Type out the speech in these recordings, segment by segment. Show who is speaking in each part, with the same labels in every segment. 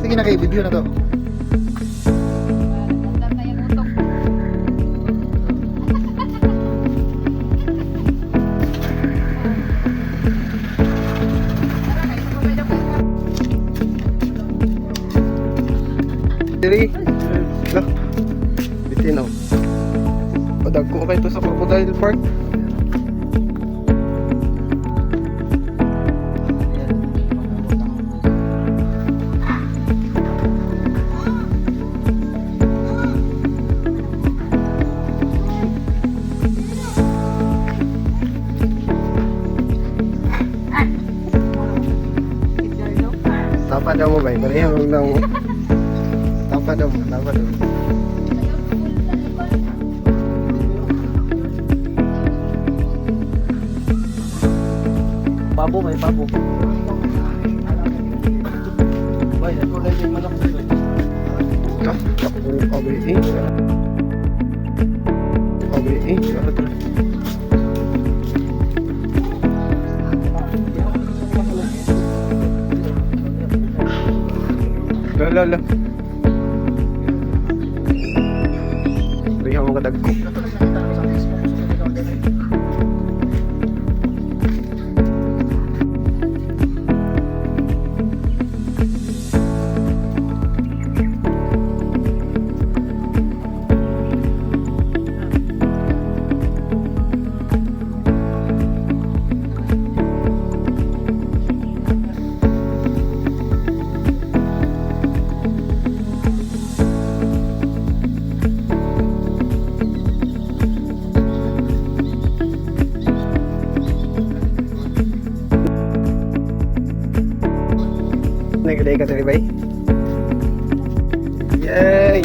Speaker 1: Sige na kay video na to.
Speaker 2: Andar na yung utok. Tara, kayo sa daw.
Speaker 3: Diri. Lah. Bitin oh. Padagko kay to sa Crocodile Park. Tapa daw mo ba? Pareha mo daw mo. Tapa daw mo, tapa daw mo.
Speaker 4: Pabo, may pabo. Bay, ako lang yung manok dito.
Speaker 3: Ito, ako abe eh. Abe eh, ano to? La la la. Pareha mo kadagko. Nagday ka diri bay? Yay!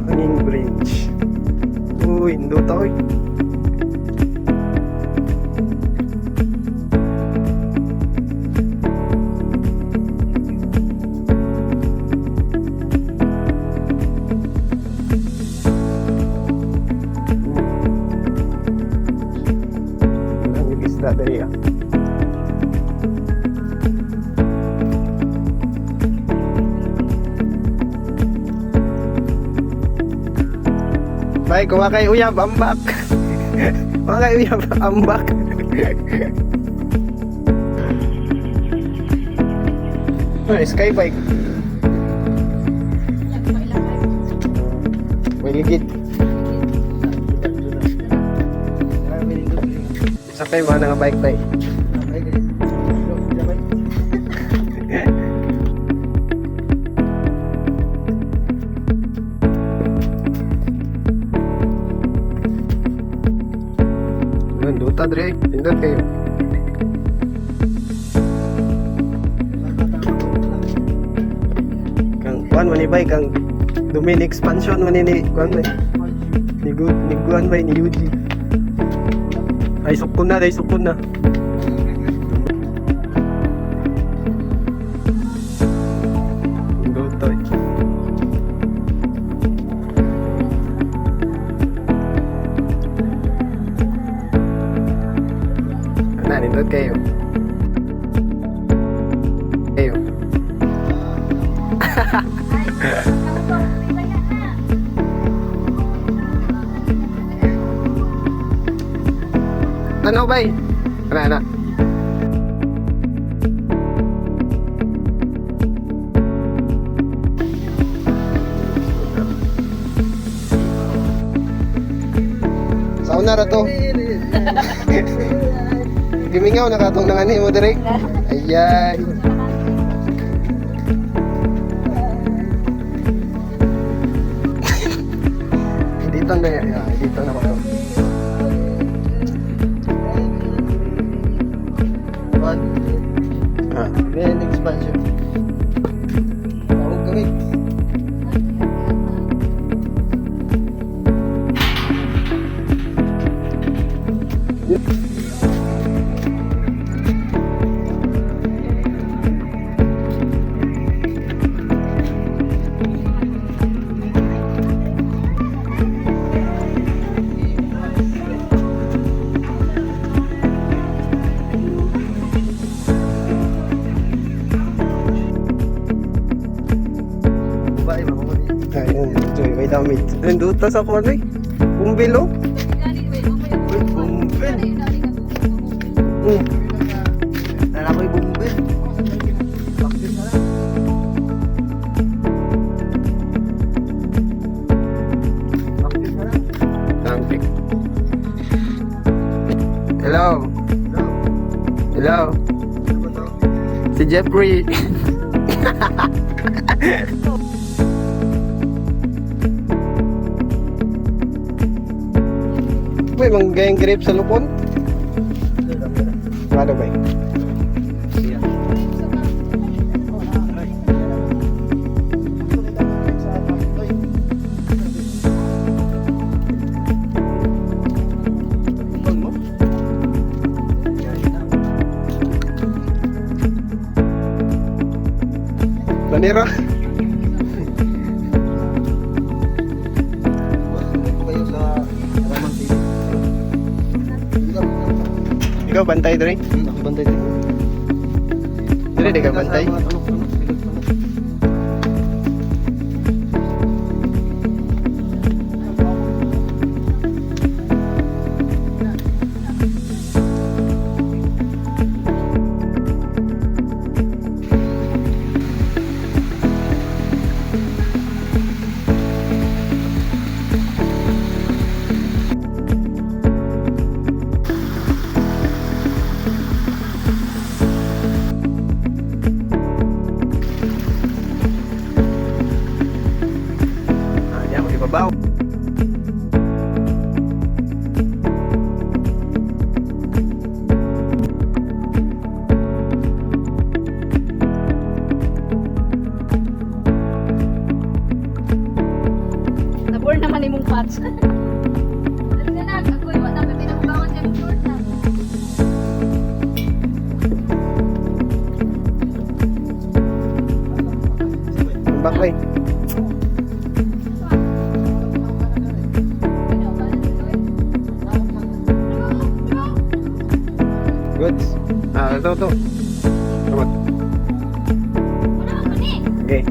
Speaker 3: Hanging bridge. Uy, indot oy. Ang isda diri ah. Bay, kuha kay uyab, ambak. Kuha kay uyab, ambak. Ay, sky bike. May ligid. Sakay mo na nga bike bay. Nandota dre, pindot kayo. Kang kuan man ni bay kang domain expansion man ni kuan bay. Ni good ni kuan bay ni Yuji. Ay sukon na, ay sukon na. Nandota. Eh. Ana, nindot kayo. Kayo. Tanaw bay. Ana, ana. Una ra to. Gimingaw na katong nangani mo direk. Ayay. Dito na ya, dito na ko to.
Speaker 4: One.
Speaker 3: Ah.
Speaker 4: Main expansion. Tawag kami. Babae, makamali.
Speaker 3: Ayun, enjoy. May damage. Ayun, duta sa kuwan eh. Bumbilo.
Speaker 4: Uy, bumbil. Nala ko'y bumbil. Bakit na lang? Bakit na lang?
Speaker 3: Tangkik. Hello. Hello.
Speaker 4: Ano ba to?
Speaker 3: Si Jeffrey. May manggayang grape sa lupon. Ano ba eh? Manira.
Speaker 4: Kayo sa Ramang TV.
Speaker 3: Ikaw bantay dre.
Speaker 4: Ako bantay dito.
Speaker 3: Dre di ka bantay.
Speaker 4: Mga tulok-tulok, bilog-tulok.
Speaker 3: Ah, di ako ibabaw.
Speaker 1: Nabor naman imong patch. Dali na lang, ako iwa na pinakubangan sa imong short na.
Speaker 3: Ang baklay. Goods. Ah, ito, ito. Kamot.
Speaker 1: Wala man ni.
Speaker 3: Okay.